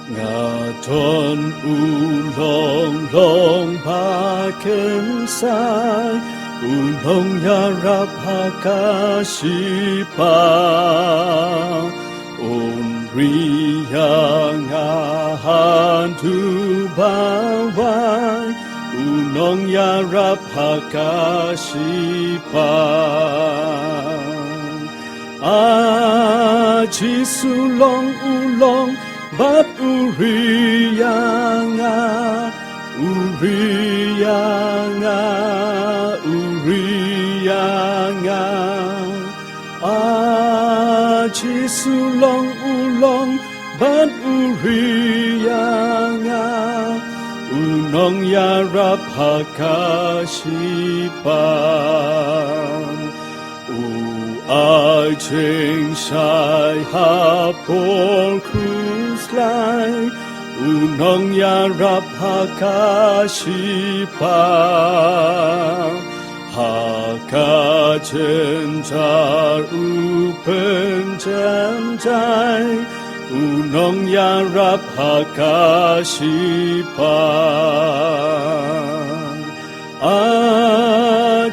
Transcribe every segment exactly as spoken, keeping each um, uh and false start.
Nga don u long long ba kynsai, u nongïarap ha ka shipa. Un ri ïa nga haduh ba wai, u nongïarap ha ka shipa. A Jisu long u long bad u ri ïa nga, u ri ïa nga, u ri ïa nga. A Jisu long u long bad u ri ïa nga, u nongïarap ha ka shipa. U ai jingshai ha por khuslai, u nongïarap ha ka shipa. Ha ka jynjar u pynjynjar, u nongïarap ha ka shipa. A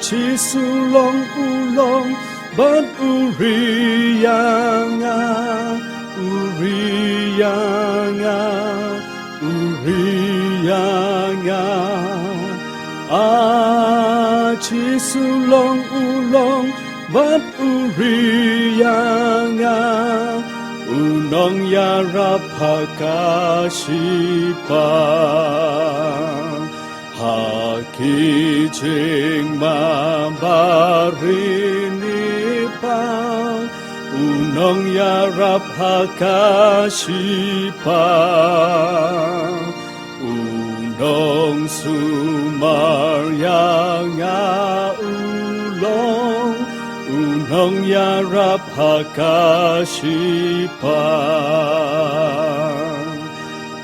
Jisu long u long bad u ri ïa nga, u ri ïa nga, u ri ïa nga. A Jisu long u long bad u ri ïa nga, u nongïarap ha ka shipa. Ha ki jingma barit, u nongïarap ha ka shipa. U nongsumar ïa nga u long, u nongïarap ha ka shipa.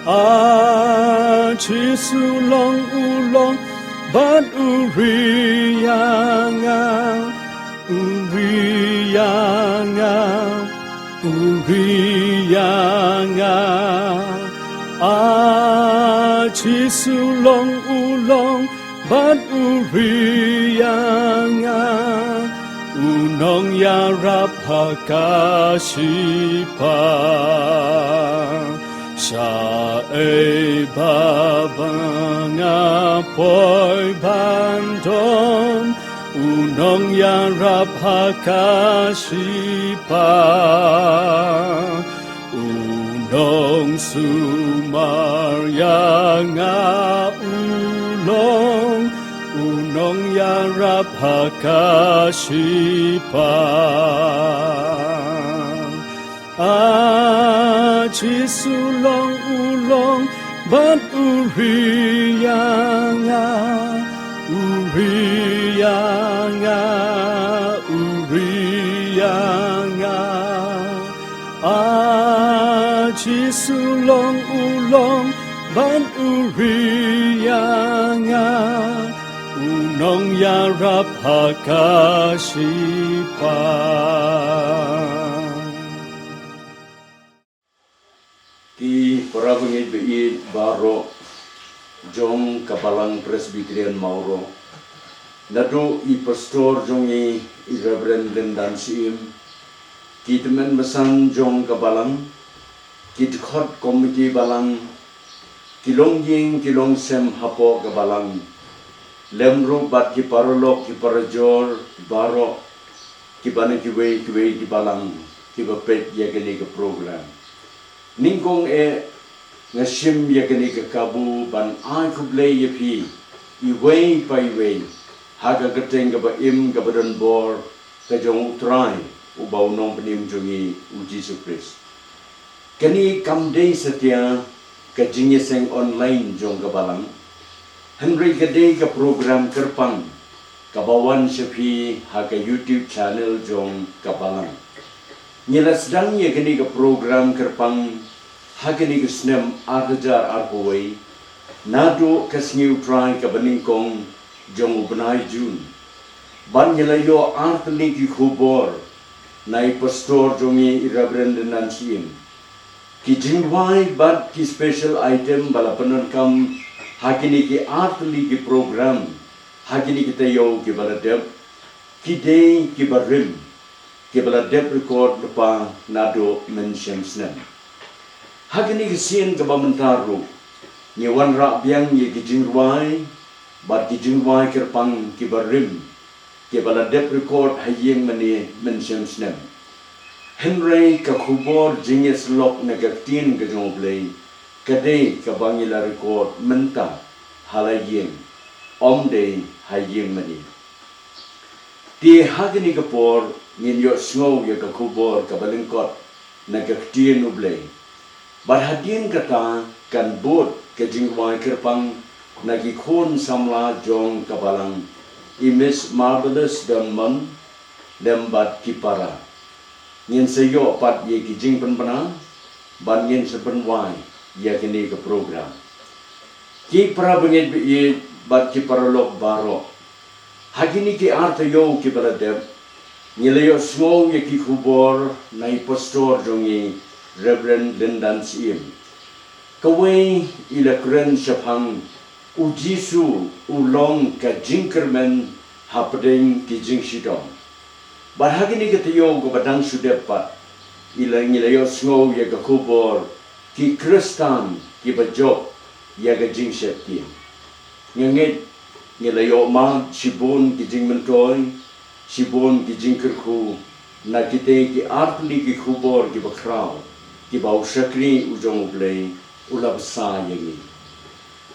A Jisu long u long bad u ri ïa nga, u ri ïa nga, u ri ïa nga. A Jisu long u long bad u ri ïa nga, u nongïarap ha ka shipa. Shaei ba ba nga poi ban don, u nongïarap ha ka shipa. U nongsumar ïa nga u long, u nongïarap ha ka shipa. A Jisu long u long bad u ri ïa nga, u ri ïa nga, u ri ïa nga. A Jisu long u long bad u ri ïa nga, u nongïarap ha ka shipa. Ki para bangeit ba ïeit baroh jong ka Balang Presbyterian Mawroh, naduh i pastor jong ngi, i Reverend Lyndan Syiem, ki tymmen basan jong ka Balang, ki dkhot komiti Balang, ki longïing ki longsem hapoh ka Balang, lem ruh bad ki paralok ki parajor baroh, kiba na kiwei kiwei ki balang kiba peit ïa kane ka program. Nyngkong eh nga shim ïa kane ka kabu ban ai khublei ïa phi iwei pa iwei ha ka kyrteng kaba im kaba donbor ka jong U Trai uba u Nongpynim jong ngi U Jisu Khrist. Kane kam dei satia ka jingïaseng online jong ka Balang, hynrei ka dei ka program kyrpang kaba wan sha phi ha ka YouTube channel jong ka Balang. Ngi la sdang ïa kane ka program kyrpang ha kane ka snem ar hajar arphew wei, naduh ka sngi U Trai kaba nyngkong jong u bnai Jun. Bad ngi la ïoh artylli ki khubor na i pastor jong ngi, i Reverend Lyndan Syiem. Ki jingrwai bad ki special item ba la pyndonkam ha kine ki artylli ki program ha kine ki taïew kiba la dep, ki dei kiba rim, kiba la dep record lypa naduh mynshem snem. Ha kine ki sien kaba mynta ruh, ngi wanrah biang ïa ki jingrwai bad ki jingrwai kyrpang kiba rim, kiba la dep record ha ïing mane mynshem snem. Hynrei ka khubor jingïasyllok na ka ktien ka jong U Blei ka dei kaba ngi la record mynta ha la ïing, ym dei ha ïing mane. Te ha kane ka por ngin ïohsngew ïa ka khubor kaba lyngkot na ka ktien U Blei. Bad hadien kata kan bud ka jingrwai kyrpang na ki khun samla jong ka balang, i Miss Marvelous Donmon, lem bad ki para. Ngin sa ïoh pat ïa ki jingpynbna bad ngin sa pynwai ïa kane ka program. Ki para bangeit ba ïeit bad ki paralok baroh, ha kine ki ar taïew kiba la dep, ngi la ïohsngew ïa ki khubor na i pastor jong ngi, Reverend Lyndan Syiem. Kawei i la kren shaphang U Jisu u long ka jingkyrmen hapdeng ki jingshitom. Bad ha kine ki taïew kaba dang shu dep pat, i la, ngi la ïohsngew ïa ka khubor ki Khristan kiba jop ïa ka jingsheptieng. Nga ngeit ngi la ïoh mad shibun ki jingmyntoi, shibun ki jingkyrkhu na kitei ki artylli ki khubor kiba khraw kiba u shakri u jong U Blei u la bsa ïa ngi.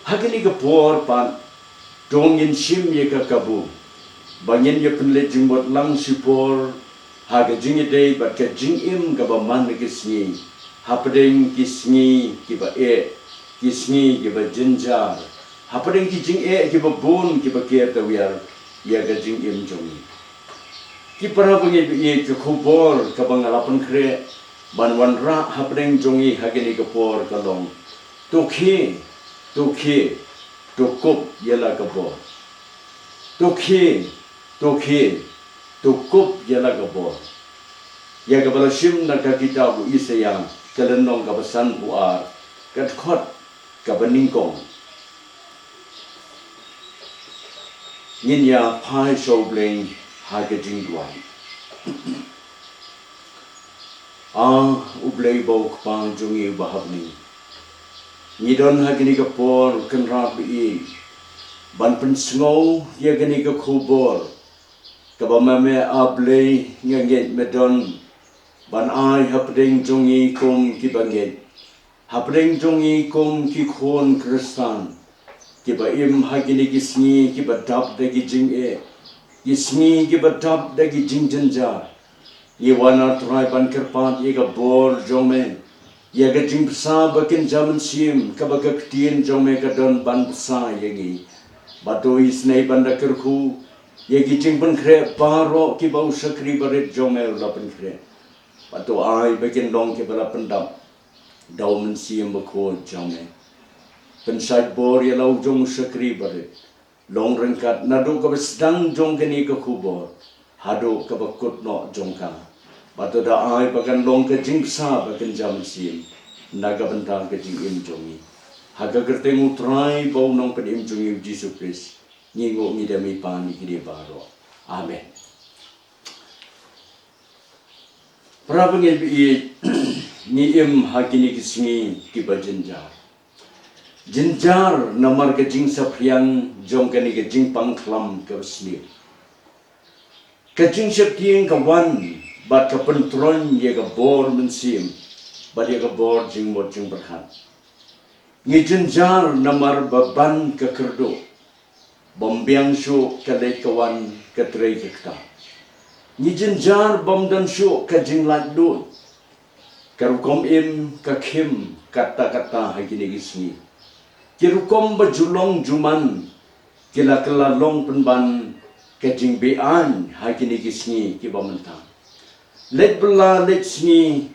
Ha kane ka por pat, to ngin shim ïa ka kabu ba ngin ïa pynleit jingmut lang shipor ha ka jingïadei bad ka jingim kaba man la ki sngi, hapdeng ki sngi kiba eh, ki sngi kiba jynjar, hapdeng ki jingeh kiba bun kiba ker tawiar ïa ka jingim jong ngi. Ki para bangeit ba ïeit, ka khubor kaba nga la pynkhreh ban wanrah hapdeng jong ngi ha kane ka por ka long: To khie, to khie, to kup ïa la ka bor. To khie, to khie, to kup ïa la ka bor. Ïa kaba la shim na ka kitab u Isaïah, ka lynnong kaba sanphew ar, ka dkhot kaba nyngkong. Ngin ïa phai sha U Blei ha ka jingduwai. A U Blei ba u Kpa jong ngi uba ha bneng, ngi don ha kane ka por, Kynrad ba ïeit, ban pynsngew ïa kane ka khubor kaba ma me, A Blei, nga ngeit me don ban ai hapdeng jong ngi kum kiba ngeit, hapdeng jong ngi kum ki khun Khristan kiba im ha kine ki sngi kiba dap da ki jingeh, ki sngi kiba dap da ki jingjynjar. Ngi wan, A Trai, ban kyrpad ïa ka bor jong me, ïa ka jingbsa ba kynja mynsiem kaba ka ktien jong me ka don ban bsa ïa ngi. Bad to isynei ban da kyrkhu ïa ki jingpynkhreh baroh kiba u shakri barit jong me u la pynkhreh. Bad to ai ba kin long kiba la pyndap da u Mynsiem Bakhuid jong me. Pynshait bor ïa la u jong u shakri barit, long ryngkat naduh kaba sdang jong kane ka khubor haduh kaba kut noh jong ka. Bad to da ai ba kan long ka jingbsa ba kynja mynsiem na ka bynta ka jingim jong ngi. Ha ka kyrteng U Trai bad U Nongpynim jong ngi U Jisu Khrist, ngi nguh, ngi dem, ngi pan ïa kine baroh. Amen. Para bangeit ba ïeit, ngi im ha kine ki sngi kiba jynjar. Jynjar namar ka jingsaphriang jong kane ka jingpang khlam kaba sniew. Ka jingsheptieng ka wan bad ka pyntroiñ ïa ka bor mynsiem bad ïa ka bor jingmut jingpyrkhat. Ngi jynjar namar ba ban ka kyrduh, bym biang shuh ka leit ka wan, ka trei ka ktah. Ngi jynjar bym don shuh ka jinglaitluid, ka rukom im ka khim katta katta ha kine ki sngi. Ki rukom ba ju long ju man ki la kylla long pynban ka jingbeaiñ ha kine ki sngi kiba mynta. Leit bylla leit sngi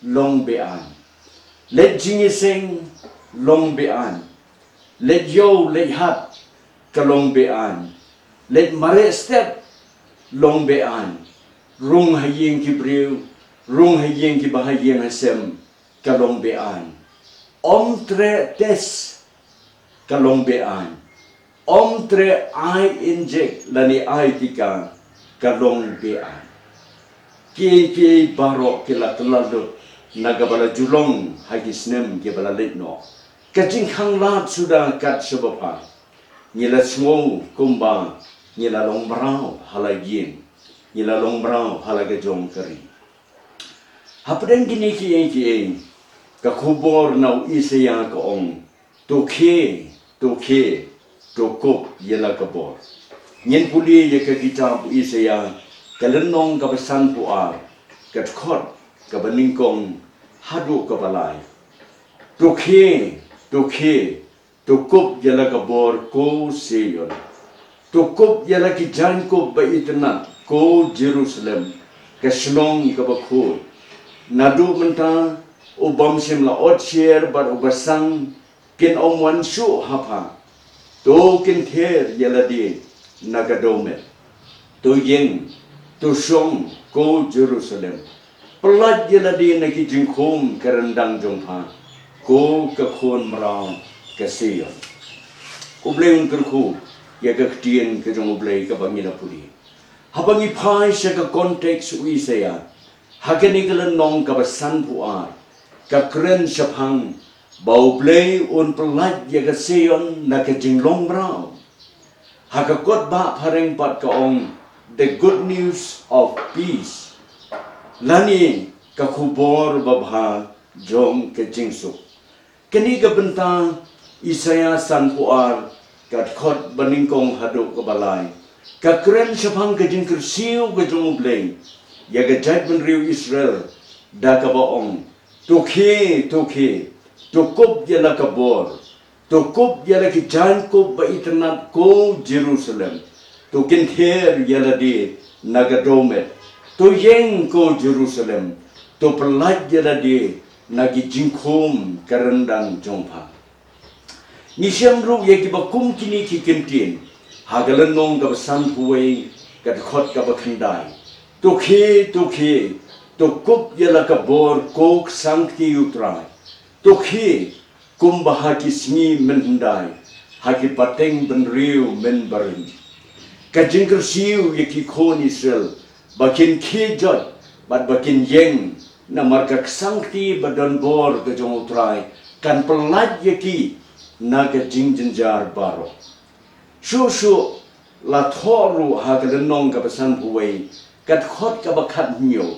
long beaiñ. Leit jingïaseng long beaiñ. Leit ïew leit hat ka long beaiñ. Leit mareh step long beaiñ. Rung ha ïing ki briew, rung ha ïing kiba ha ïing ha sem, ka long be-aiñ. Ym treh test, ka long be-aiñ. Ym treh ai injek lane ai tika, ka long be-aiñ. Kiei kiei baroh ki la kylla lut na kaba la ju long ha ki snem kiba la leit noh. Ka jingkhang lad suda kat shaba pha. Ngi la sngew kumba ngi la long mraw ha la ïing, ngi la long mraw ha la ka jong ka ri. Hapdeng kine kiei kiei, ka khubor na u Isaïah ka ong, to khie, to khie, to kup ïa la ka bor. Ngin pule ïa ka kitab u Isaïah, ka lynnong kaba sanphew ar, ka dkhot kaba nyngkong haduh kaba lai. To khie, to khie, to kup ïa la ka bor ko Sion. To kup ïa la ki jaiñkup ba itynnad ko Jerusalem, ka shnong kaba khuid. Naduh mynta u bym shym la ot sher bad u basang kin ym wan shuh ha pha. To kynther ïa lade na ka dewmet. To ïeng, to shong ko Jerusalem. Pyllait ïa lade na ki jingkhum ka ryndang jong pha, ko ka khun mraw ka Sion. U Blei un kyrkhu ïa ka ktien ka jong U Blei kaba ngi la pule. Haba ngi phai sha ka context u Isaïah, ha kane ka lynnong kaba sanphew ar, ka kren shaphang ba U Blei un pyllait ïa ka Sion na ka jinglong mraw. Ha ka kot ba phareng pat ka ong, the good news of peace, lane ka khubor babha jong ka jingsuk. Kane ka bynta Isaïah sanphew ar, ka dkhot ba nyngkong haduh kaba lai, ka kren shaphang ka jingkyrsiew ka jong U Blei ïa ka jaitbynriew Israel, da kaba ong, to khie, to khie, to kup ïa la ka bor. To kup ïa la ki jaiñkup ba itynnad ko Jerusalem. To kynther ïa lade na ka dewmet. To ïeng ko Jerusalem. To pyllait ïa lade na ki jingkhum ka ryndang jong pha. Ngi shem ruh ïa kiba kum kine ki kyntien ha ka lynnong kaba sanphew wei, ka dkhot kaba khyndai. To khie, to khie, to kup ïa la ka bor ko ka sangkti U Trai. To khie, kumba ha ki sngi mynhyndai, ha ki pateng bynriew mynbarim. Ka jingkyrsiew ïa ki khun Israel, ba kin khie joit bad ba kin ïeng, namar ka ksangkti ba donbor ka jong U Trai kan pyllait ïa ki na ka jingjynjar baroh. Shuh shuh la thoh ruh ha ka lynnong kaba sanphew wei, ka dkhot kaba khathynñiew.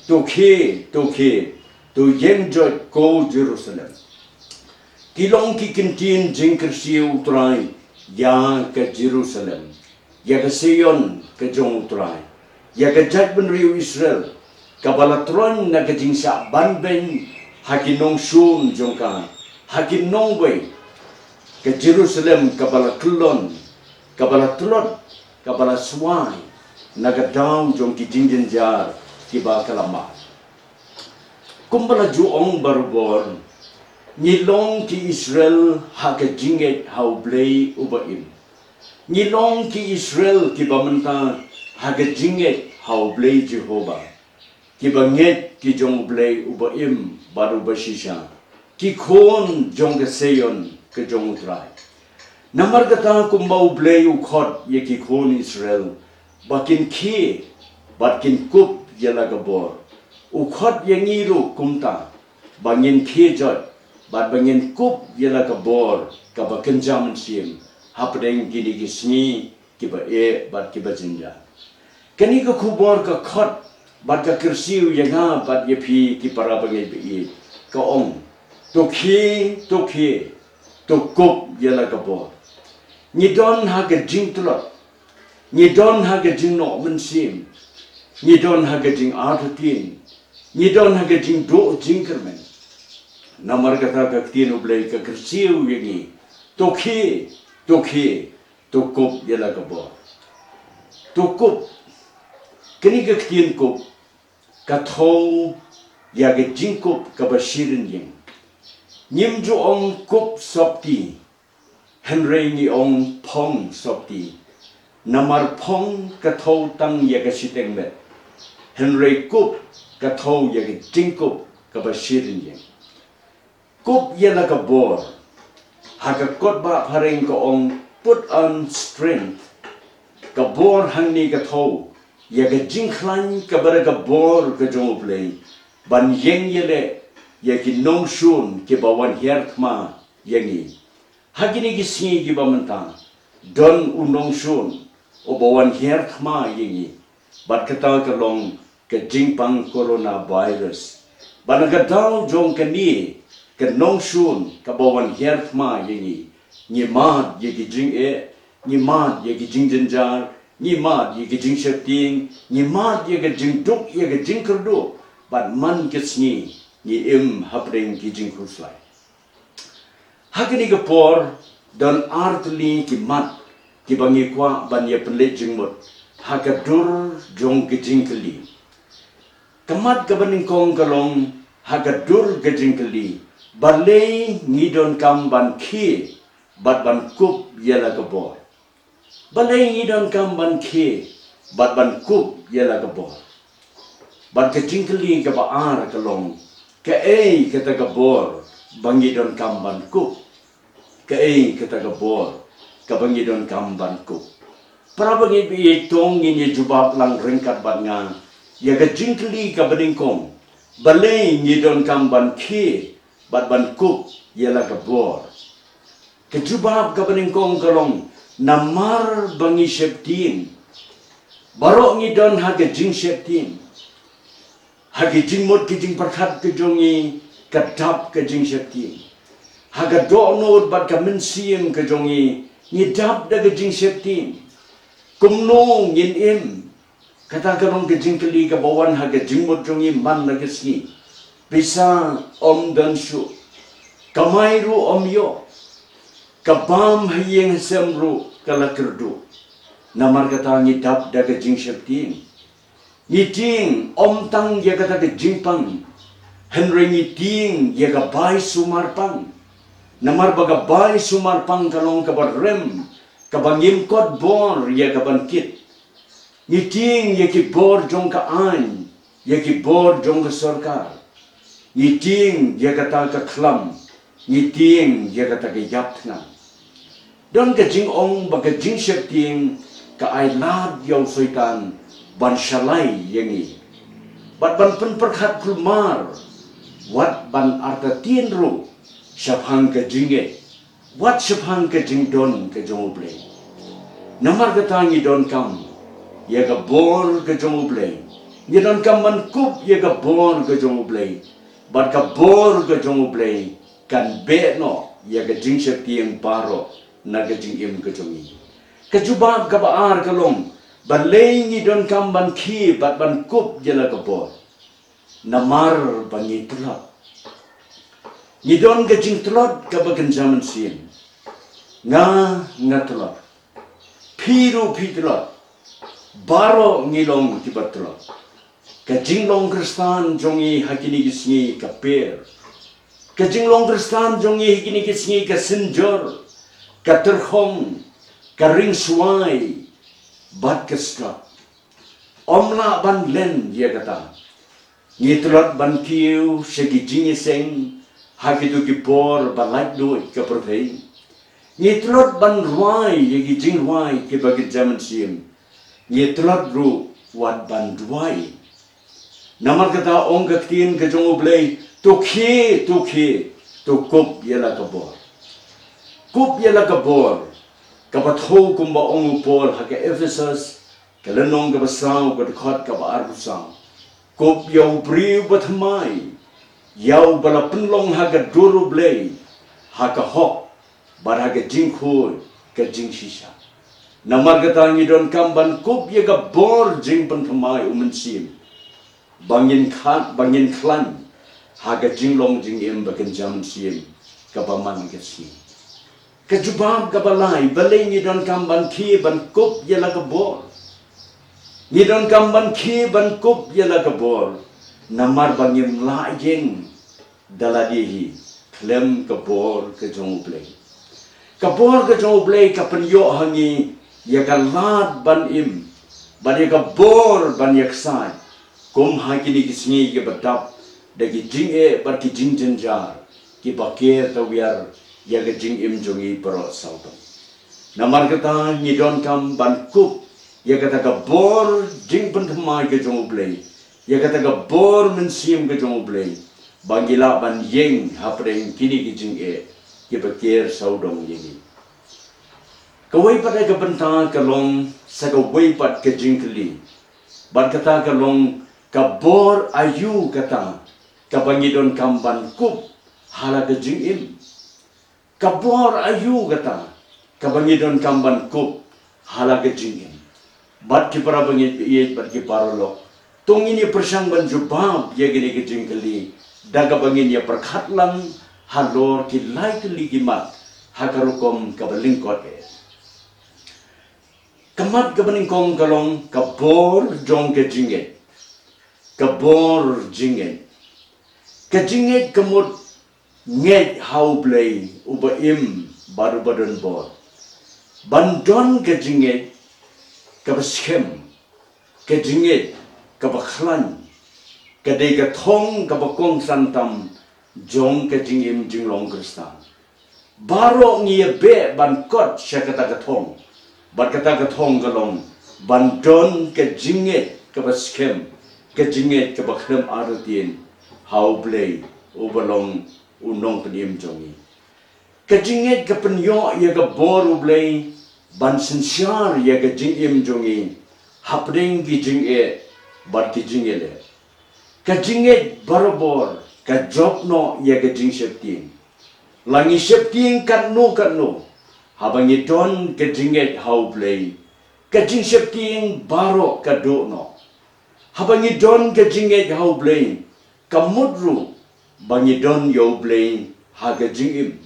To khie, to khie, to ïeng joit ko Jerusalem. Ki long ki kyntien jingkyrsiew U Trai ïa ka Jerusalem, ïa ka Sion ka jong U Trai, ïa ka jaitbynriew Israel, kaba la troiñ na ka jingshah banbeiñ ha ki nongshun jong ka, ha ki nongwei, ka Jerusalem kaba la kyllon, kaba la tlot, kaba la swai na ka daw jong ki jingjynjar kiba ka la mad. Kumba la ju ong barabor, ngi long ki Israel ha ka jingngeit ha U Blei uba im. Ngi long ki Israel kiba mynta ha ka jingngeit ha U Blei Jehovah. Kiba ngeit ki jong U Blei uba im bad uba shisha, ki khun jong ka Sion ka jong U Trai. Namar kata kumba U Blei u khot ïa ki khun Israel ba kin khie bad kin kup ïa la ka bor, u khot ïa ngi ruh kumta ba ngin khie joit bad ba ngin kup ïa la ka bor kaba kynja mynsiem hapdeng kine ki sngi kiba eh bad kiba jynjar. Kane ka khubor ka khot bad ka kyrsiew ïa nga bad ïa phi ki para bangeit ba ïeit, ka ong, to khie, to khie, to kup ïa la ka bor. Ngi don ha ka jingtlot, ngi don ha ka jingnoh mynsiem, ngi don ha ka jingartatien, ngi don ha ka jingduh jingkyrmen. Namar kata ka ktien U Blei ka kyrsiew ïa ngi, to khie, to khie, to kup ïa la ka bor. To kup. Kane ka ktien kup ka thew ïa ka jingkup kaba shirin ïing. Ngim ju ong kup sopti, hynrei ngi ong phong sopti. Namar phong ka thew tang ïa ka shiteng met, hynrei kup ka thew ïa ka jingkup kaba shirin ïing. Kup ïa la ka bor. Ha ka kot ba phareng ka ong, put on strength. Ka bor hangne ka thew ïa ka jingkhlaiñ kaba da ka bor ka jong U Blei ban ïeng ïaleh ïa ki nongshun kiba wan hiar thma ïa ngi. Ha kine ki sngi kiba mynta, don u nongshun uba wan hiar thma ïa ngi, bad kata ka long ka jingpang coronavirus. Bad na ka daw jong kane ka nongshun kaba wan hiar thma ïa ngi, ngi mad ïa ki jingeh, ngi mad ïa ki jingjynjar, ngi mad ïa ki jingsheptieng, ngi mad ïa ka jingduk, ïa ka jingkyrduh, bad man ka sngi ngi im hapdeng ki jingkhuslai. Ha kane ka por, don artylli ki mat kiba ngi kwah ban ïa pynleit jingmut ha ka dur jong ka jingkylli. Ka mat kaba nyngkong ka long, ha ka dur ka jingkylli, balei ngi donkam ban khie bad ban kup ïa la ka bor? Balei ngi donkam ban khie bad ban kup ïa la ka bor? Bad ka jingkylli kaba ar ka long, kaei kata ka bor ba ngi donkam ban kup? Kaei kata ka bor kaba ngi donkam ban kup? Para bangeit, to ngin ïa jubab lang ryngkat bad nga ïa ka jingkylli kaba nyngkong, balei ngi donkam ban khie bad ban kup ïa la ka bor? Ka jubab kaba nyngkong ka long, namar ba ngi sheptieng. Baroh ngi don ha ka jingsheptieng. Ha ki jingmut ki jingpyrkhat ka jong ngi, ka dap ka jingsheptieng. Ha ka dohnud bad ka mynsiem ka jong ngi, ngi dap da ka jingsheptieng. Kumno ngin im? Kata ka long ka jingkylli kaba wan ha ka jingmut jong ngi man la ka sngi. Pisa ym don shuh. Kamai ruh ym ïoh. Ka bam ha ïing ha sem ruh ka la kyrduh. Namar kata ngi dap da ka jingsheptieng. Ngi tieng ym tang ïa kata ka jingpang, hynrei ngi tieng ïa ka bai sumar pang. Namar ba ka bai sumar pang ka long kaba rem, kaba ngim kot bor ïa ka ban kit. Ngi tieng ïa ki bor jong ka aiñ, ïa ki bor jong ka sorkar. Ngi tieng ïa kata ka khlam, ngi tieng ïa kata ka ïap thngan. Don ka jingong ba ka jingsheptieng ka ai lad ïa u Soitan ban shalai ïa ngi, bad ban pynpyrkhat kulmar, wat ban artatien ruh shaphang ka jingeh, wat shaphang ka jingdon ka jong U Blei. Namar kata ngi donkam ïa ka bor ka jong U Blei. Ngi donkam ban kup ïa ka bor ka jong U Blei. Bad ka bor ka jong U Blei kan beh noh ïa ka jingsheptieng baroh na ka jingim ka jong ngi. Ka jubab kaba ar ka long, balei ngi donkam ban khie bad ban kup ïa la ka bor? Namar ba ngi tlot. Ngi don ka jingtlot kaba kynja mynsiem. Nga, nga tlot. Phi ruh phi tlot. Baroh ngi long kiba tlot. Ka jinglong Khristan jong ngi ha kine ki sngi ka per. Ka jinglong Khristan jong ngi ha kine ki sngi ka synjor, ka tyrkhong, ka ring swai, bad ka skrap. Ym lah ban len ïa kata. Ngi tlot ban kiew sha ki jingïaseng ha kito ki por ba laitluid ka pyrthei. Ngi tlot ban rwai ïa ki jingrwai kiba kynja mynsiem. Ngi tlot ruh wat ban duwai. Namar kata ong ka ktien ka jong U Blei, to khie, to khie, to kup ïa la ka bor. Kup ïa la ka bor. Kaba thew kumba ong u Paul ha ka Ephesus, ka lynnong kaba saw, ka dkhot kaba arphew saw. Kup ïa u briew bathymmai, ïa uba la pynlong ha ka dur U Blei, ha ka hok, bad ha ka jingkhuid ka jingshisha. Namar kata ngi donkam ban kup ïa ka bor jingpynthymmai u Mynsiem, ba ngin kha-, ba ngin khlaiñ ha ka jinglong jingim ba kynja mynsiem kaba man ka sngi. Ka jubab kaba lai, balei ngi donkam ban khie ban kup ïa la ka bor? Ngi donkam ban khie ban kup ïa la ka bor, namar ba ngim lah ïeng da lade hi khlem ka bor ka jong U Blei. Ka bor ka jong U Blei ka pynïoh ha ngi ïa ka lad ban im, bad ïa ka bor ban ïaksaid, kum ha kine ki sngi kiba dap da ki jingeh bad ki jingjynjar, kiba ker tawiar ïa ka jingim jong ngi baroh sawdong. Namar kata ngi donkam ban kup ïa kata ka bor jingpynthymmai ka jong U Blei, ïa kata ka bor mynsiem ka jong U Blei, ba ngi lah ban ïeng hapdeng kine ki jingeh kiba ker sawdong ïa ngi. Kawei pat ka bynta ka long sa kawei pat ka jingkylli. Bad kata ka long, ka bor aïu kata kaba ngi donkam ban kup ha la ka jingim? Ka bor aïu kata kaba ngi donkam ban kup ha la ka jingim? Bad ki para bangeit baieit bad ki paralok, to ngin ïa pyrshang ban jubab ïa kine ki jingkylli da kaba ngin ïa pyrkhat lang halor ki lai tylli ki mat ha ka rukom kaba lyngkot eh. Ka mat kaba nyngkong ka long ka bor jong ka jingngeit. Ka bor jingngeit. Ka jingngeit ka mut ngeit ha U Blei uba im bad uba don bor. Ban don ka jingngeit kaba skhem, ka jingngeit kaba khlaiñ, ka dei ka thong kaba kongsan tam jong ka jingim jinglong Khristan. Baroh ngi ïa beh ban kot sha kata ka thong. Bad kata ka thong ka long ban don ka jingngeit kaba skhem, ka jingngeit kaba khlem artatien ha U Blei uba long U Nongpynim jong ngi. Ka jingngeit ka pynïoh ïa ka bor U Blei ban synshar ïa ka jingim jong ngi hapdeng ki jingeh bad ki jingeh leh. Ka jingngeit barabor ka jop noh ïa ka jingsheptieng. La ngi sheptieng katno katno, haba ngi don ka jingngeit ha U Blei, ka jingsheptieng baroh ka duh noh. Haba ngi don ka jingngeit ha U Blei, ka mut ruh ba ngi don ïa U Blei ha ka jingim.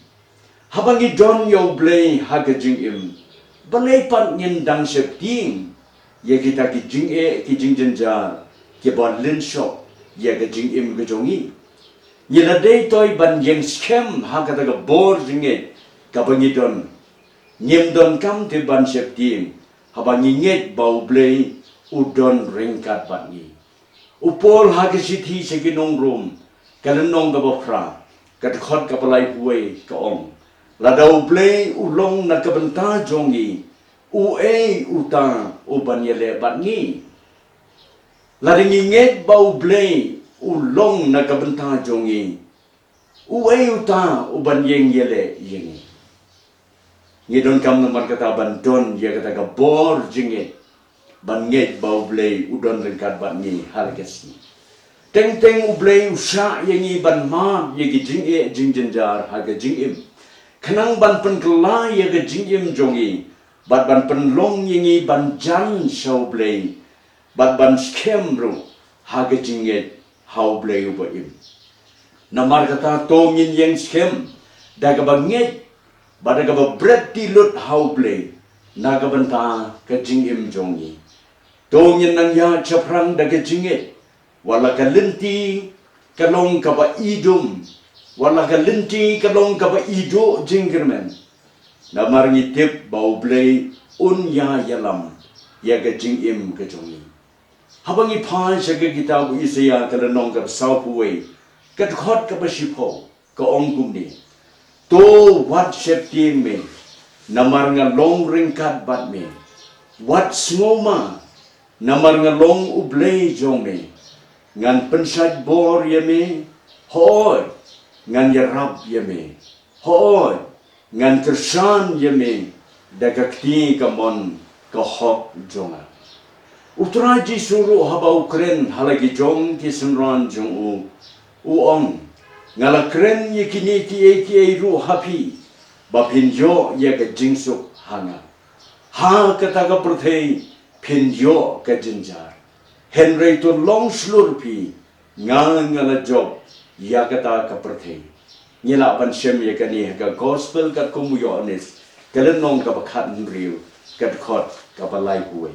Haba ngi don ïa U Blei ha ka jingim, balei pat ngin dang sheptieng ïa kita ki jingeh ki jingjynjar kiba lynshop ïa ka jingim ka jong ngi? Ngi la dei toi ban ïeng skhem ha kata ka bor jingngeit kaba ngi don. Ngim donkam te ban sheptieng haba ngi ngeit ba U Blei u don ryngkat bad ngi. U Paul ha ka shithi sha ki nong Rom, ka lynnong kaba phra, ka dkhot kaba laiphew wei ka ong, lada U Blei u long na ka bynta jong ngi, uei uta u ban ïaleh bad ngi? Lada ngi ngeit ba U Blei u long na ka bynta jong ngi, uei uta u ban ïeng ïaleh ïa ngi? Ngi donkam namar kata ban don ïa kata ka bor jingngeit, ban ngeit ba U Blei u don ryngkat bad ngi ha la ka sngi. Teng teng U Blei u shah ïa ngi ban mad ïa ki jingeh jingjynjar ha ka jingim, khnang ban pynkylla ïa ka jingim jong ngi, bad ban pynlong ïa ngi ban jan sha U Blei, bad ban skhem ruh ha ka jingngeit ha U Blei uba im. Namar kata to ngin ïeng skhem da kaba ngeit bad da kaba bret ti lut ha U Blei na ka bynta ka jingim jong ngi. To ngin nang ïaid shaphrang da ka jingngeit, wat la ka lynti ka long kaba idum, wat la ka lynti ka long kaba iduh jingkyrmen. Namar ngi tip ba U Blei un ïa ïalam ïa ka jingim ka jong ngi. Haba ngi phai sha ka kitab u Isaïah ka lynnong kaba sawphew wei, ka dkhot kaba shiphew, ka ong kumne: To wat sheptieng me, namar nga long ryngkat bad me. Wat sngewma, namar nga long U Blei jong me. Ngan pynshait bor ïa me, hooid, ngan ïarap ïa me. Hooid, ngan kyrshan ïa me da ka kti kamon ka hok jong nga. U Trai Jisu ruh haba u kren ha la ki jong ki synran jong u, u ong: Nga la kren ïa kine kiei kiei ruh ha phi, ba phin ïoh ïa ka jingsuk ha nga. Ha kata ka pyrthei phin ïoh ka jynjar, hynrei to long shlur phi, nga nga la jop ïa kata ka pyrthei. Ngi lah ban shem ïa kane ha ka Gospel katkum u Ïoannis, ka lynnong kaba khathynriew, ka dkhot kaba laiphew wei.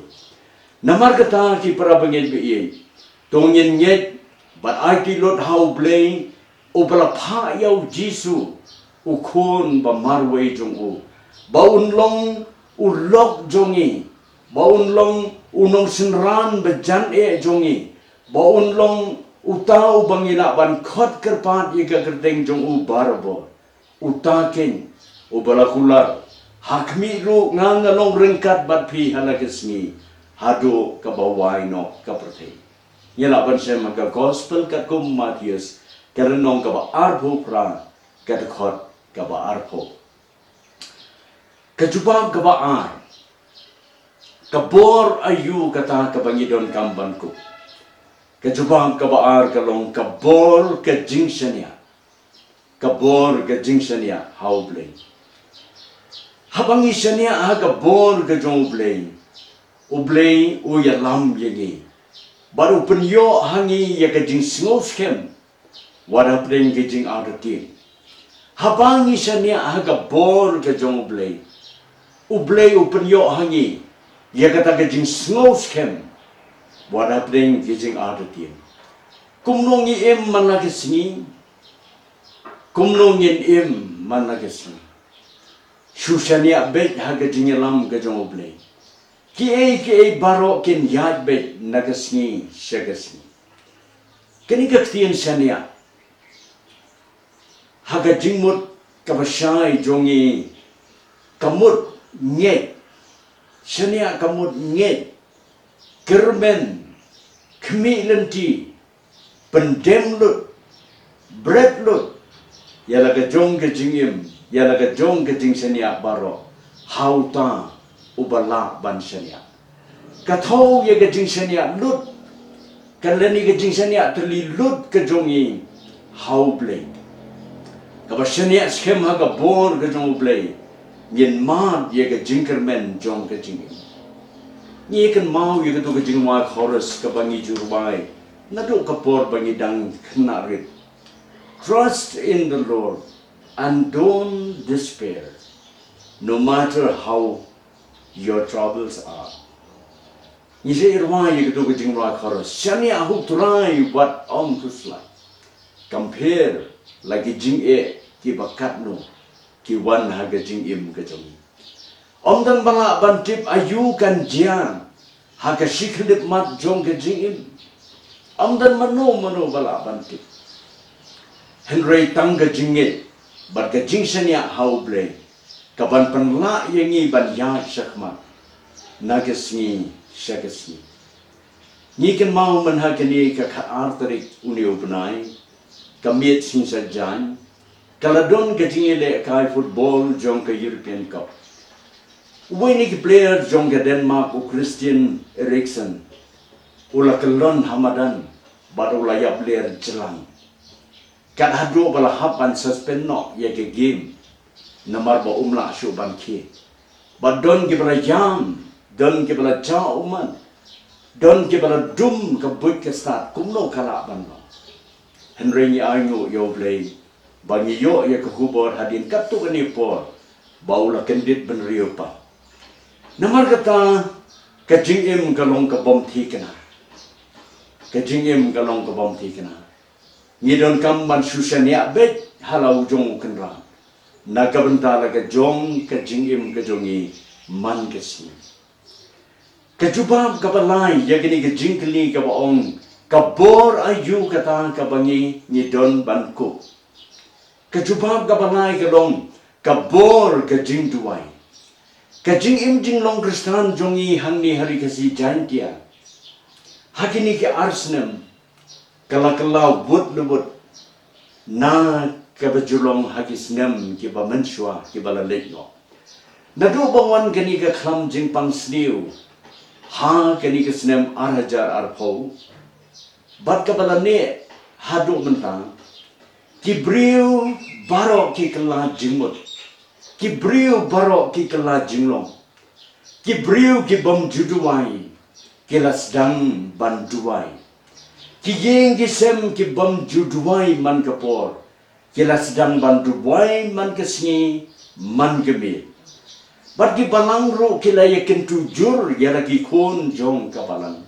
Namar kata ki para bangeit baieit, to ngin ngeit bad aiti lut ha U Blei, uba la phah ïa u Jisu, u Khun ba marwei jong u, ba un long u lok jong ngi, ba un long u nongsynran ba jan eh jong ngi, ba un long Uta uba ngi lah ban khot kyrpad ïa ka kyrteng jong u barabor. Uta keiñ uba la kular, ha khmih ruh nga nga long ryngkat bad phi ha la ka sngi, haduh kaba wai noh ka pyrthei. Ngi lah ban shem ha ka gospel katkum u Mathaios, ka lynnong kaba arphew phra, ka dkhot kaba arphew. Ka jubab kaba ar. Ka bor aïu kata kaba ngi donkam ban kup? Ka jubab kaba ar ka long ka bor ka jingshaniah. Ka bor ka jingshaniah ha U Blei. Haba ngi shaniah ha ka bor ka jong U Blei, U Blei u ïalam ïa ngi. Bad u pynïoh ha ngi ïa ka jingsngewskhem wat hapdeng ka jingartatien. Haba ngi shaniah ha ka bor ka jong U Blei, U Blei u pynïoh ha ngi ïa kata ka jingsngewskhem wat hapdeng ka jingartatien. Kumno ngi im man la ka sngi? Kumno ngin im man la ka sngi? Shu shaniah beit ha ka jingïalam ka jong U Blei. Kiei kiei baroh kin ïaid beit na ka sngi sha ka sngi. Kane ka ktien shaniah, ha ka jingmut kaba shai jong ngi, ka mut ngeit. Shaniah ka mut ngeit, kyrmen, khmih lynti, pyndem lut, bret lut ïa la ka jong ka jingim, ïa la ka jong ka jingshaniah baroh ha uta uba lah ban shaniah. Ka thew ïa ka jingshaniah lut, ka lane ka jingshaniah tylli lut ka jong ngi ha U Blei. Kaba shaniah skhem ha ka bor ka jong U Blei, ngin mad ïa ka jingkyrmen jong ka jingim. Ngi kynmaw ïa kato ka jingrwai chorus kaba ngi ju rwai naduh ka por ba ngi dang khynnah rit. Trust in the Lord and don't despair, no matter how your troubles are. Ngi sa ïa rwai ïa kato ka jingrwai chorus. Shaniah ha U Trai wat ym khuslai. Kam pher la ki jingeh kiba katno ki wan ha ka jingim ka jong ngi. Ym don ba lah ban tip aïu kan jia ha ka shi khyllipmat jong ka jingim. Ym don mano mano ba lah ban tip. Hynrei tang ka jingngeit bad ka jingshaniah ha U Blei ka ban pynlah ïa ngi ban ïaid shakhmat na ka sngi sha ka sngi. Ngi kynmaw mynha kane ka khatar tarik une u bnai, ka miet sngi Saitjaiñ, ka la don ka jingïalehkai football jong ka European Cup. Uwei na ki player jong ka Denmark, u Christian Eriksen, u la kyllon ha madan bad u la ïap ler jlang. Kat haduh ba la hap ban suspend noh ïa ka game namar ba um lah shuh ban khie. Bad don kiba la ïam, don kiba la jaw ummat, don kiba la dum ka buit ka stad, kumno ka lah ban long. Hynrei ngi ainguh ïa U Blei ba ngi ïoh ïa ka khubor hadien katto katne por ba u la kyndit bynriew pat. Namar kata, ka jingim ka long ka bym thikna. Ka jingim ka long ka bym thikna. Ngi donkam ban shu shaniah beit ha la u jong u Kynrad na ka bynta la ka jong ka jingim ka jong ngi man ka sngi. Ka jubab kaba lai ïa kane ka jingkylli kaba ong, ka bor aïu kata kaba ngi, ngi don ban kup? Ka jubab kaba lai ka long, ka bor ka jingduwai. Ka jingim jinglong Khristan jong ngi hangne ha Ri Khasi Jaiñtia ha kine ki ar snem ka la kylla wut la wut na kaba ju long ha ki snem kiba mynshuwa kiba la leit noh. Naduh ba wan kane ka khlam jingpangsniew ha kane ka snem ar hajar arphew bad kaba la neh haduh mynta, ki briew baroh ki kylla jingmut, ki briew baroh ki kylla jinglong. Ki briew ki bym ju duwai ki la sdang ban duwai. Ki ïing ki sem ki bym ju duwai man ka por ki la sdang ban duwai man ka sngi, man ka miet. Bad ki balang ruh ki la ïakyntu jur ïa la ki khun jong ka balang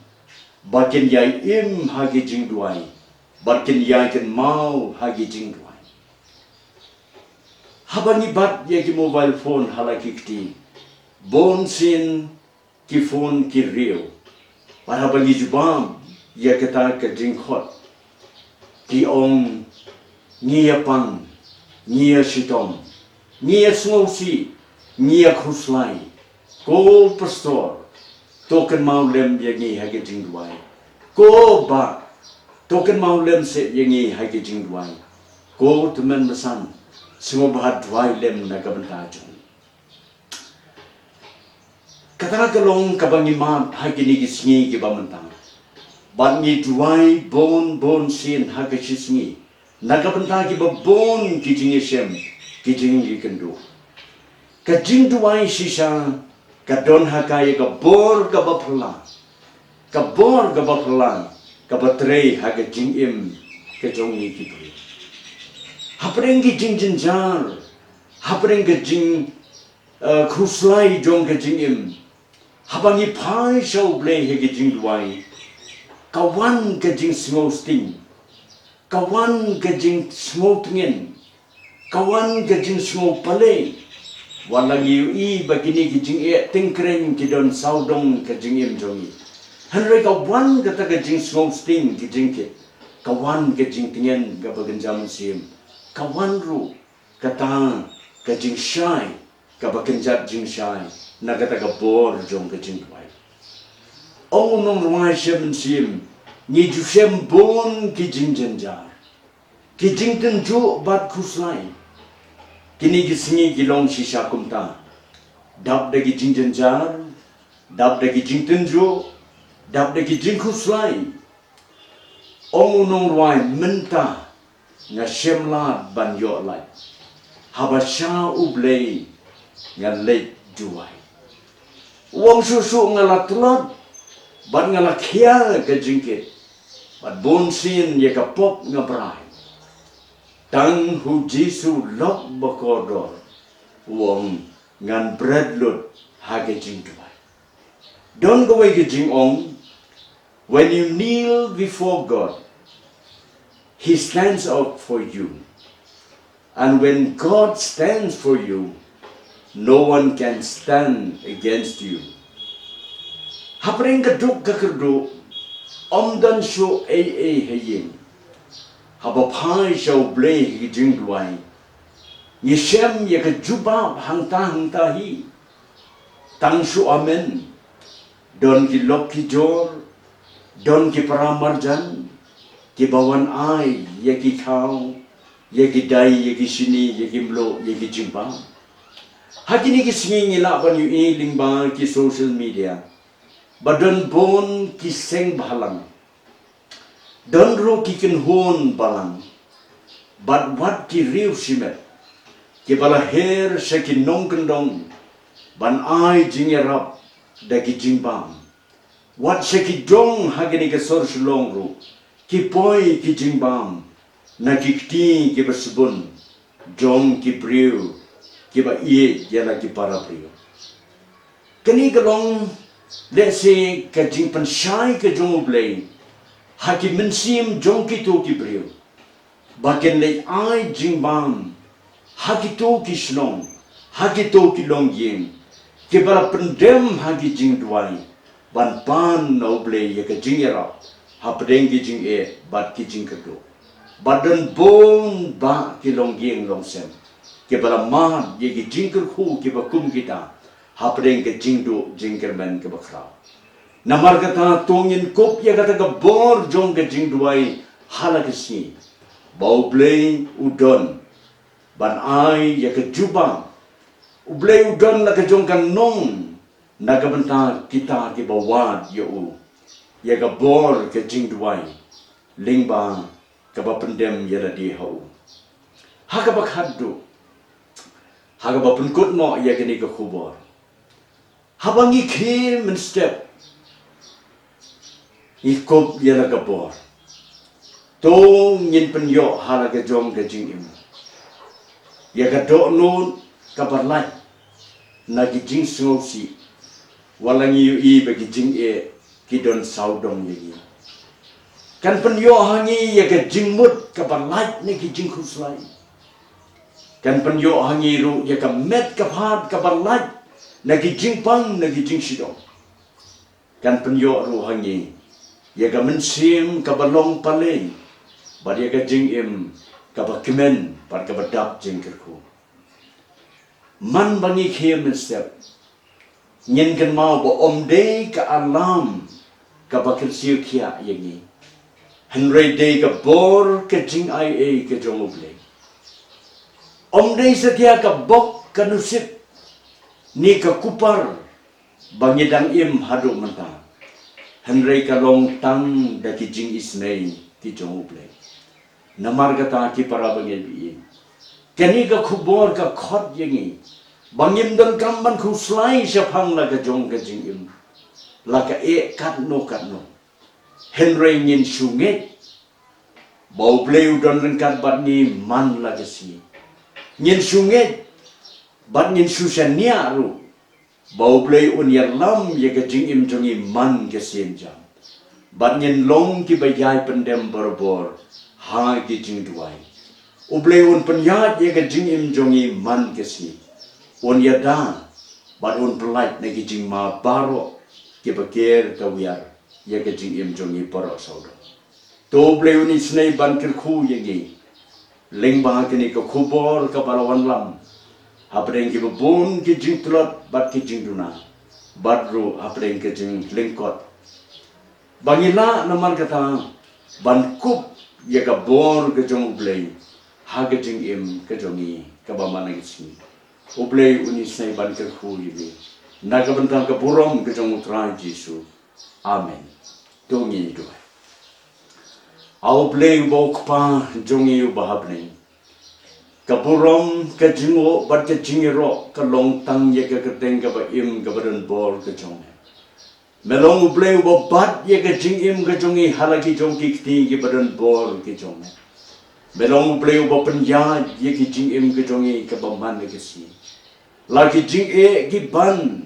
ba kin ïai im ha ki jingduwai, ba kin ïai kynmaw ha ki jingduwai. Haba ngi bat ïa ki mobile phone ha la ki kti, bun sien ki phone ki riew. Bad haba ngi jubab ïa kata ka jingkhot, Ki ong, ngi ïa pang, ngi ïa shitom, ngi ïa sngewsih, ngi ïa khuslai. Ko pastor, to kynmaw lem ïa ngi ha ki jingduwai. Ko bah, to kynmaw lem seh ïa ngi ha ki jingduwai. Ko tymmen basan, sngewbha duwai lem na ka bynta jong. Kata ka long kaba ngi mad ha kine ki sngi kiba mynta. Bad ngi duwai bun bun sien ha ka shi sngi na ka bynta kiba bun ki jingïashem, ki jingïakynduh. Ka jingduwai shisha ka don ha ka ïa ka bor kaba phylla, ka bor kaba phylla kaba trei ha ka jingim ka jong ngi ki briew. Hapdeng ki jingjynjar, hapdeng ka jing, eh, khuslai jong ka jingim, haba ngi phai sha U Blei ha ka jingduwai, ka wan ka jingsngewsting, ka wan ka jingsngewtngen, ka wan ka jingsngewpalei. Wat la ngi ïohi ba kine ki jingeh tyngkreiñ ki don sawdong ka jingim jong ngi, hynrei ka wan kata ka jingsngewsting, ki jingkit, ka wan ka jingtngen kaba kynja mynsiem, ka wan ruh kata ka jingshai, kaba kynjat jingshai na kata ka bor jong ka jingduwai. Ong u nongrwai shem mynsiem, ngi ju shem bun ki jingjynjar, ki jingtynjuh bad khuslai. Kine ki sngi ki long shisha kumta. Dap da ki jingjynjar, dap da ki jingtynjuh, dap da ki jingkhuslai. Ong u nongrwai, mynta nga shem lad ban ïoh lait, haba sha U Blei nga leit duwai. U ong, shuh shuh nga la tlot bad nga la khia ka jingkit, bad bun sien ïa ka pop nga brai. Tang ha U Jisu lok bakordor, u ong, ngan bret lut ha ka jingduwai. Don kawei ka jingong, when you kneel before God, He stands up for you. And when God stands for you, no one can stand against you. Hapdeng ka duk ka kyrduh, ym don shuh ei ei ha ïing. Haba phai sha U Blei ha ka jingduwai, ngi shem ïa ka jubab hangta hangta hi. Tang shu amen. Don ki lok ki jor, don ki para marjan, kiba wan ai ïa ki khaw, ïa ki dai, ïa ki shini, ïa ki mluh, ïa ki jingbam. Ha kine ki sngi ngi lah ban ïohi lyngba ki social media ba don bun ki seng bhalang, don ruh ki kynhun balang, bad wat ki riew shimet, kiba la her sha ki nongkyndong ban ai jingïarap da ki jingbam. Wat sha ki jong ha kine ki sor Shillong ruh ki poi ki jingbam na ki kti kiba sbun jong ki briew kiba ïeit ïa la ki para briew. Kane ka long lehse ka jingpynshai ka jong U Blei ha ki mynsiem jong kito ki briew, ba kin leit ai jingbam ha kito ki shnong, ha kito ki longïing, kiba la pyndem ha ki jingduwai ban pan na U Blei ïa ka jingïarap hapdeng ki jingeh bad ki jingkyrduh. Bad don bun bah ki longïing longsem kiba la mad ïa ki jingkyrkhu kiba kum kita hapdeng ka jingduh jingkyrmen kaba khraw. Namar kata, to ngin kup ïa kata ka bor jong ka jingduwai ha la ka sngi, ba U Blei u don ban ai ïa ka jubab. U Blei u don la ka jong ka nong na ka bynta kita kiba wad ïa u, ïa ka bor ka jingduwai lyngba kaba pyndem ïa lade ha u. Ha kaba khatduh, ha kaba pynkut noh ïa kane ka khubor, haba ngi khie mynstep, ngi kup ïa la ka bor. To ngin pynïoh ha la ka jong ka jingim ïa ka dohnud kaba lait na ki jingsngewsih, wat la ngi ïohi ba ki jingeh ki don sawdong ïa ngi. Kan pynïoh ha ngi ïa ka jingmut kaba lait na ki jingkhuslai. Kan pynïoh ha ngi ruh ïa ka met ka phad kaba lait na ki jingpang, na ki jingshidong. Kan pynïoh ruh ha ngi ïa ka mynsiem kaba long palei, bad ïa ka jingim kaba kmen bad kaba dap jingkyrkhu. Man ba ngi khie mynstep, ngin kynmaw ba ym dei ka alarm kaba kynsiew khiah ïa ngi, hynrei dei ka bor ka jingai ei ka jong U Blei. Ym dei satia ka bok ka nusip ne ka kupar ba ngi dang im haduh mynta, hynrei ka long tang da ki jingisynei ki jong U Blei. Namar kata ki para bangeit, kane ka khubor ka khot ïa ngi ba ngim donkam ban khuslai shaphang la ka jong ka jingim, la ka eh katno katno, hynrei ngin shu ngeit ba U Blei u don ryngkat bad ngi man la ka sngi. Ngin shu ngeit bad ngin shu shaniah ruh ba U Blei un ïalam ïa ka jingim jong ngi man ka sienjam, bad ngin long kiba ïai pyndem barabor ha ki jingduwai. U Blei un pynïaid ïa ka jingim jong ngi man ka sngi, un ïada bad un pyllait na ki jingma baroh kiba ker tawiar ïa ka jingim jong ngi baroh sawdong. To U Blei un isynei ban kyrkhu ïa ngi lyngba kane ka khubor kaba la wanlam hapdeng kiba bun ki jingtlot bad ki jingduna, bad ruh hapdeng ka jinglyngkot, ba ngi lah namar kata ban kup ïa ka bor ka jong U Blei ha ka jingim ka jong ngi kaba man la ka sngi. U Blei un isynei ban kyrkhu ïa ngi na ka bynta ka burom ka jong U Trai Jisu. Amen. To ngin duwai. A U Blei uba U Kpa jong ngi uba ha bneng, ka burom, ka jingnguh bad ka jingïaroh ka long tang ïa ka kyrteng kaba im kaba don bor ka jong me. Me long U Blei uba bat ïa ka jingim ka jong ngi ha la ki jong ki kti kiba don bor ki jong me. Me long U Blei uba pynïaid ïa ki jingim ka jong ngi kaba man la ka sngi. La ki jingeh ki ban,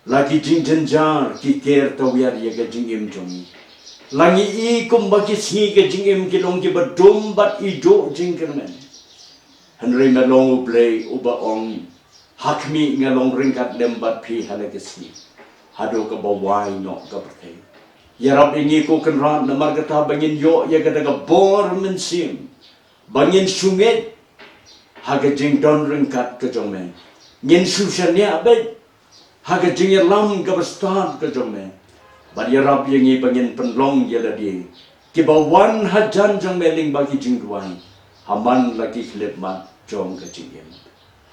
la ki jingjynjar ki ker tawiar ïa ka jingim jong ngi. La ngi i kumba ki sngi ka jingim ki long kiba dum bad i duh jingkyrmen. Hynrei me long U Blei uba ong, ha khmih nga long ryngkat lem bad phi ha la ka sngi, haduh kaba wai noh ka pyrthei. Ïarap ïa ngi ko Kynrad namar kata ba ngin ïoh ïa kata ka bor mynsiem ba ngin shu ngeit ha ka jingdon ryngkat ka jong me. Ngin shu shaniah beit ha ka jingïalam kaba stad ka jong me. Bad ïarap ïa ngi ba ngin pynlong ïa lade kiba wan hajan jong me lyngba ki jingduwai ha man la ki khyllipmat jong ka jingim.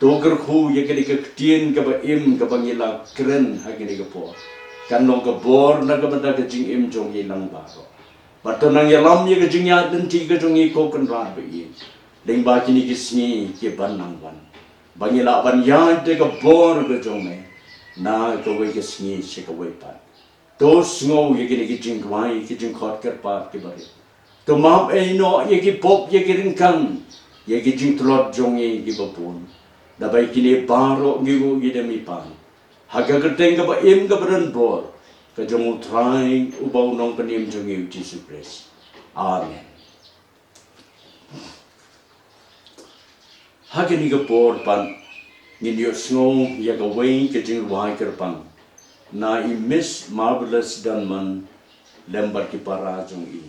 To kyrkhu ïa kane ka ktien kaba im kaba ngi la kren ha kane ka por, kan long ka bor na ka bynta ka jingim jong ngi lang baroh. Bad to nang ïalam ïa ka jingïaid lynti ka jong ngi ko Kynrad ba ïeit, lyngba kine ki sngi ki ban nang wan, ba ngi lah ban ïaid da ka bor ka jong me na kawei ka sngi sha kawei pat. To sngew ïa kine ki jingduwai, ki jingkhot kyrpad kiba rit. To map ei noh ïa ki pop, ïa ki ryngkang, ïa ki jingtlot jong ngi kiba bun. Da ba ïa kine baroh ngi nguh ngi dem ngi pan ha ka kyrteng kaba im kaba don bor ka jong U Trai uba U Nongpynim jong ngi U Jisu Khrist. Amen. Ha kane ka por pat ngin ïohsngew ïa kawei ka jingrwai kyrpang na i Miss Marvelous Dunman lem bad ki para jong i.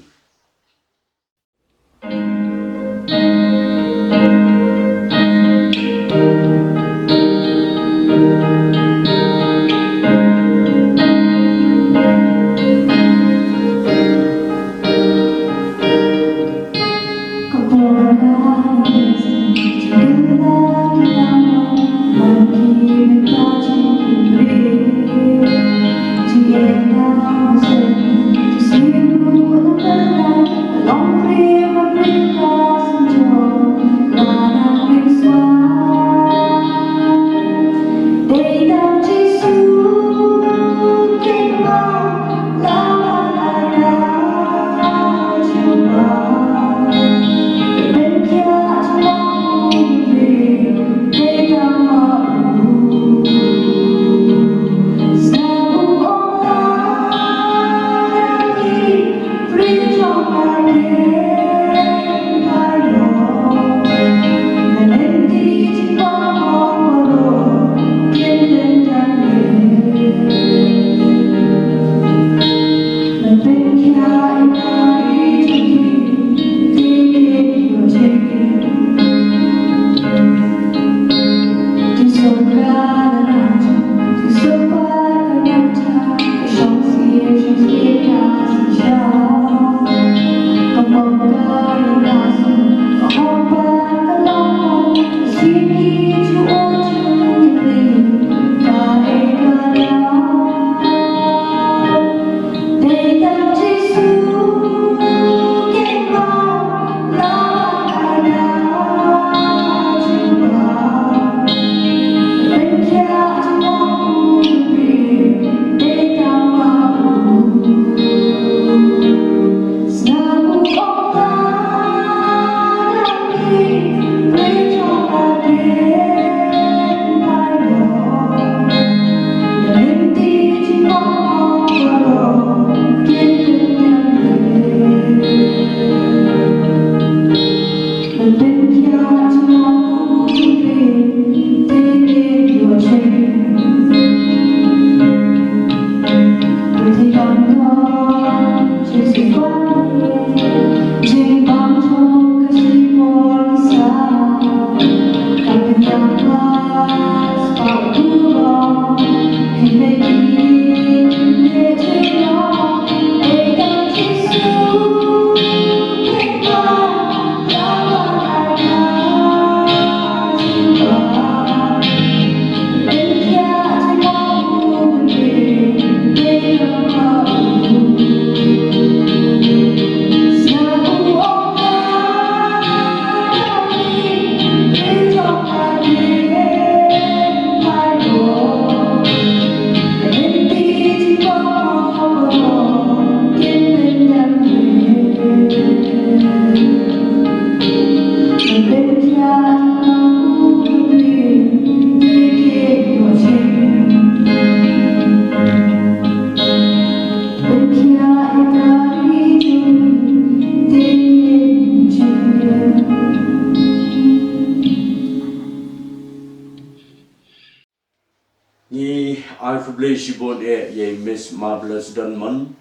Ngi ai khublei shibun eh ïa i Miss Marvelous Dunman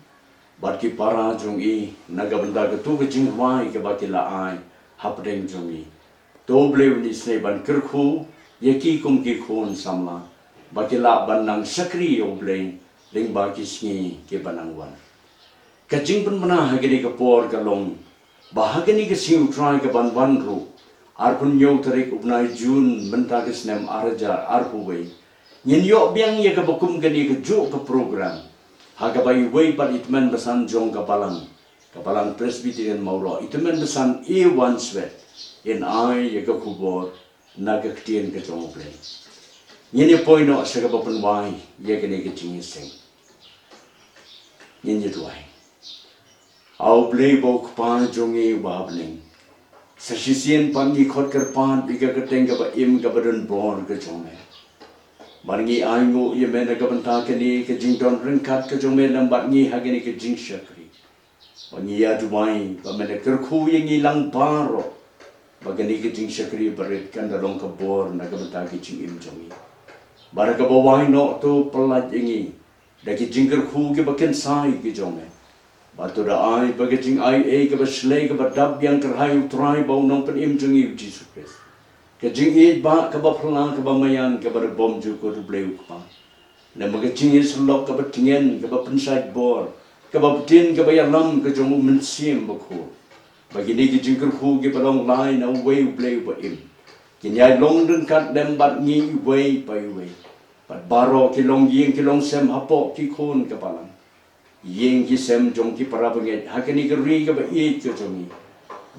bad ki para jong i na ka bynta katu ka jingrwai kaba ki la ai hapdeng jong i. To U Blei un isynei ban kyrkhu ïa ki kum ki khun samla ba ki lah ban nang shakri ïa U Blei lyngba ki sngi kiba nang wan. Ka jingpynbna ha kane ka por ka long ba ha kane ka sngi U Trai kaban wan ruh, arphew hynñiew tarik u bnai Jun mynta ka snem ar hajar arphew wei, ngin ïoh biang ïa kaba kum kane kajuh ka program ha kaba iwei pat i tymmen basan jong ka balang, ka balang Presbyterian Mawroh, i tymmen basan A Wanswet, in ai ïa ka khubor na ka ktien ka jong U Blei. Ngin ïa poi noh sha kaba pynwai ïa kane ka jingïaseng. Ngin ïa duwai. A U Blei ba u Kpa jong ngi uba ha bneng, sa shisien pat ngi khot kyrpad ïa ka kyrteng kaba im kaba don bor ka jong me. Bad ngi ainguh ïa me na ka bynta kane ka jingdon ryngkat ka jong me lem bad ngi ha kane ka jingshakri. Ba ngi ïa duwai ba me da kyrkhu ïa ngi lang baroh ba kane ka jingshakri barit kan da long ka bor na ka bynta ka jingim jong ngi. Bad ha kaba wai noh to pyllait ïa ngi da ki jingkyrkhu kiba kynsai ki jong me. Bad to da ai ba ka jingai ei kaba shlei kaba dap biang kyrhai U Trai bad U Nongpynim jong ngi U Jisu Khrist, ka jingïeit ba kaba phylla kaba maïan kaba da bymjukut U Blei U Kpa, lem bad ka jingïasyllok kaba tngen kaba pynshait bor, kaba btin kaba ïalam ka jong U Mynsiem Bakhuid, ba kine ki jingkyrkhu kiba long lai na uwei U Blei uba im kin ïai long ryngkat lem bad ngi iwei pa iwei. Bad baroh ki longïing ki longsem hapoh ki khun ka balang, ïing ki sem jong ki para bangeit ha kane ka ri kaba ïeit ka jong ngi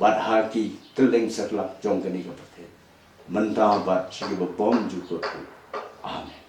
bad ha ki kylleng satlak jong kane ka pyrthei, mynta bad sha kiba bymjukut. Amen.